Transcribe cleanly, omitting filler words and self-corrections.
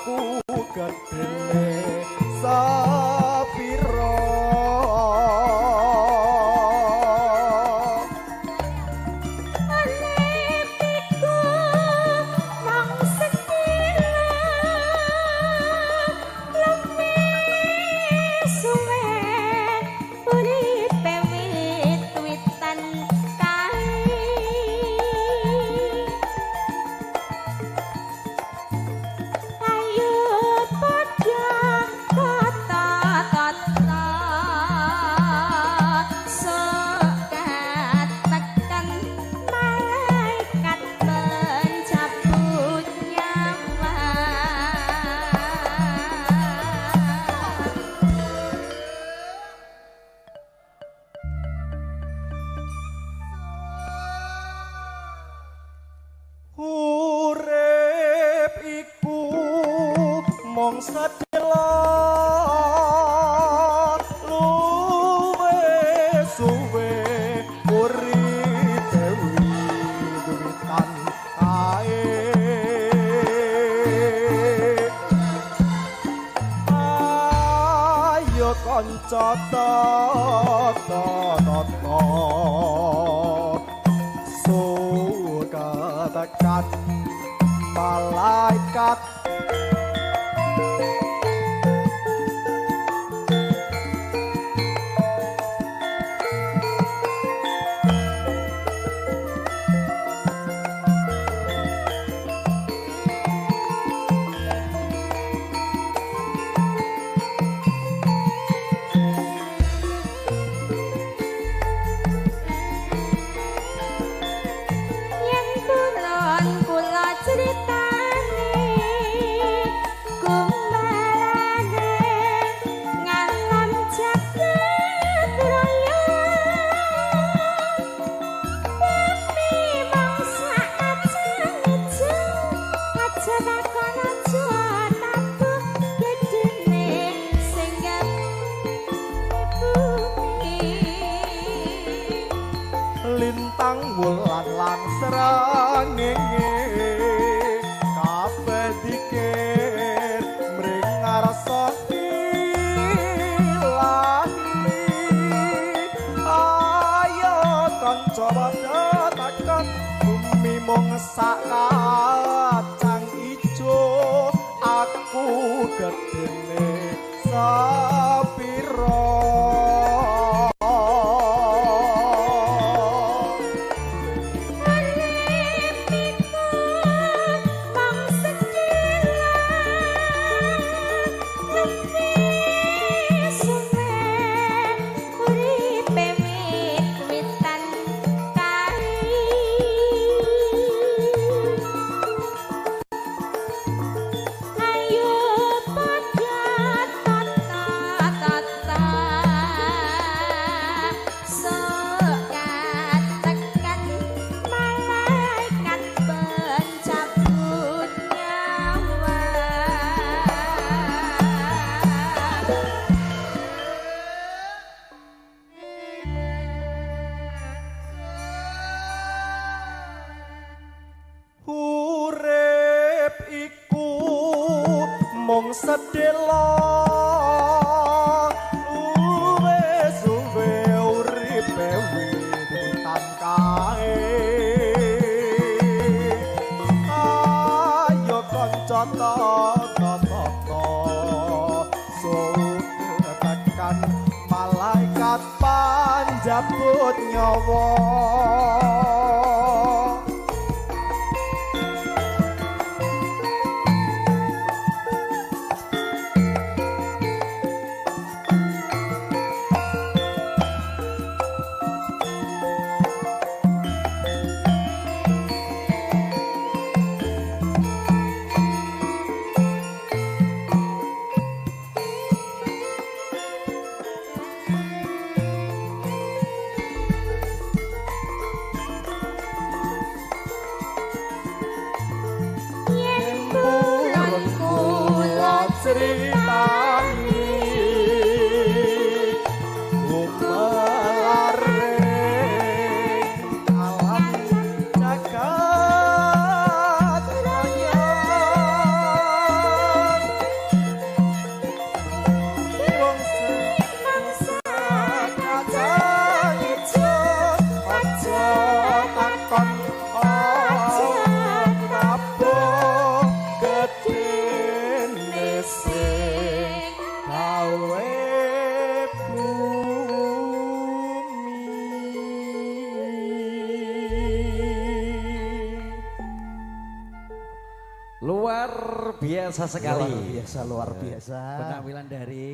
aku gedene sepiro. Urip iku mung sedhela luwe suwe uripe wiwitan kae. Ayo kanca tata tata sukatekan malaikat. Lintang wulan lan srengenge kabeh dikir mring ngarsa ilahi. Ayo kanca padha takon bumi mung sak kacang ijo aku gedene sepiro. Urip iku mung sedhela luwe suwe uripe wiwitan kae. Ayo kanca tata tata sukatekan malaikat panjabut nyawa. Ceritani gumelare alam jagat raya. Luar biasa sekali. Luar biasa, luar biasa. Penampilan dari